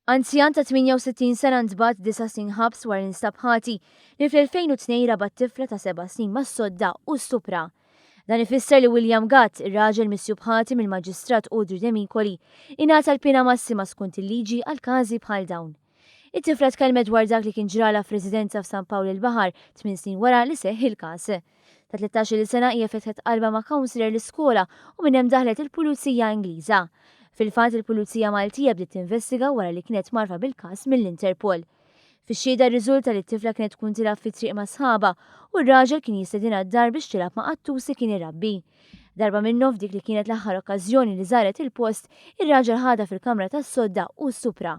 Anzjan ta' 68 sena ntbagħat disa' snin ħabs wara li nstab ħati li fl-2002 rabat tifla ta' seba' snin mas-sodda u stupra. Dan ifisser li William Gatt, ir-raġel misjub ħati mill-Maġistrat Audrey Demicoli, ingħata l-piena massima skont il-liġi għal każi bħal dawn. It-tifla tkellmet dwar dak li kien ġralha f'residenza f'San Pawl il-Baħar tmien snin wara li seħħ il-każ. Ta' 13-il sena hija fetħet qalbha ma' counsellor l-iskola u minn hemm daħlet il-Pulizija Ingliża. Fil-fatt il-Pulizija Maltija bdiet tinvestiga wara li kienet mgħarrfa bil-każ mill-Interpol. Fix-xhieda rriżulta li t-tifla kienet tkun tilgħab fit-triq ma' sħabha u r-raġel kien jistedinha d-dar biex tilgħab ma' qattus li kien irabbi. Darba minnhom f'dik li kienet l-aħħar okkażjoni li żaret il-post, ir-raġel ħadha fil-kamra tas-sodda u stuprha.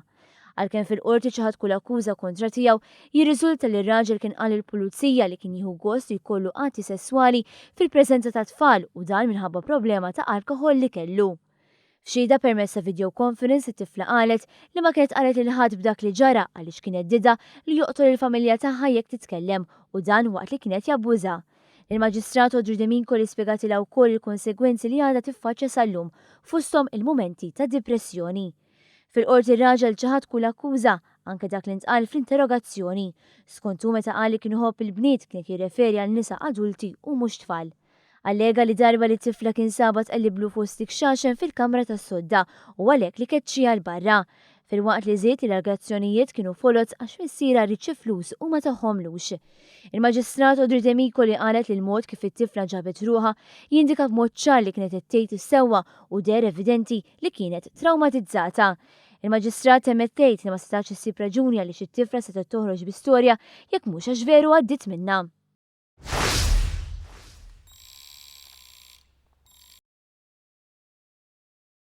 Għalkemm fil-Qorti ċaħad kull akkuża kontra tiegħu, jirriżulta li r-raġel kien qal lill-Pulizija li kien jieħu gost li jkollu atti sesswali fil-preżenza ta' tfal u dan minħabba problema ta' alkoħol li kellu. F'xhieda permezz ta' video conference it-tifla qalet li ma kienet qalet lil ħadd b'dak li ġara għaliex kien heddidha li joqtol il-familja tagħha jekk titkellem u dan waqt li kien qed jabbużha. Il-Maġistrat Audrey Demincoli spjegatilha wkoll il-konsegwenzi li għadha tiffaċċja sal-lum, fosthom il-mumenti ta' dipressjoni. Fil-Qorti r-raġel ċaħad kull akkuża, anke dak li ntqal fl-interrogazzjoni. Skont hu meta qal li kien iħobb il-bniet kien qed jirreferi għal nisa adulti u mhux tfal. Allega li darba li tifla kien sabha tqelliblu fost il-kxaxen fil-kamra tas-sodda u għalhekk li keċċieha 'l barra. Filwaqt li żied li l-allegazzjonijiet kienu foloz għax missierha ried xi flus u ma tahomlux. Il-Maġistrat Audrey Demicoli qalet li l-mod kif it-tifla ġabet ruħha jindika b'mod ċar li kienet qed tgħid is-sewwa u deher evidenti li kienet trawmatizzata. Il-Maġistrat temmet tgħid li ma setax issib raġuni għaliex it-tifla setgħet toħroġ bi storja jekk mhux għax veru għaddiet minnha.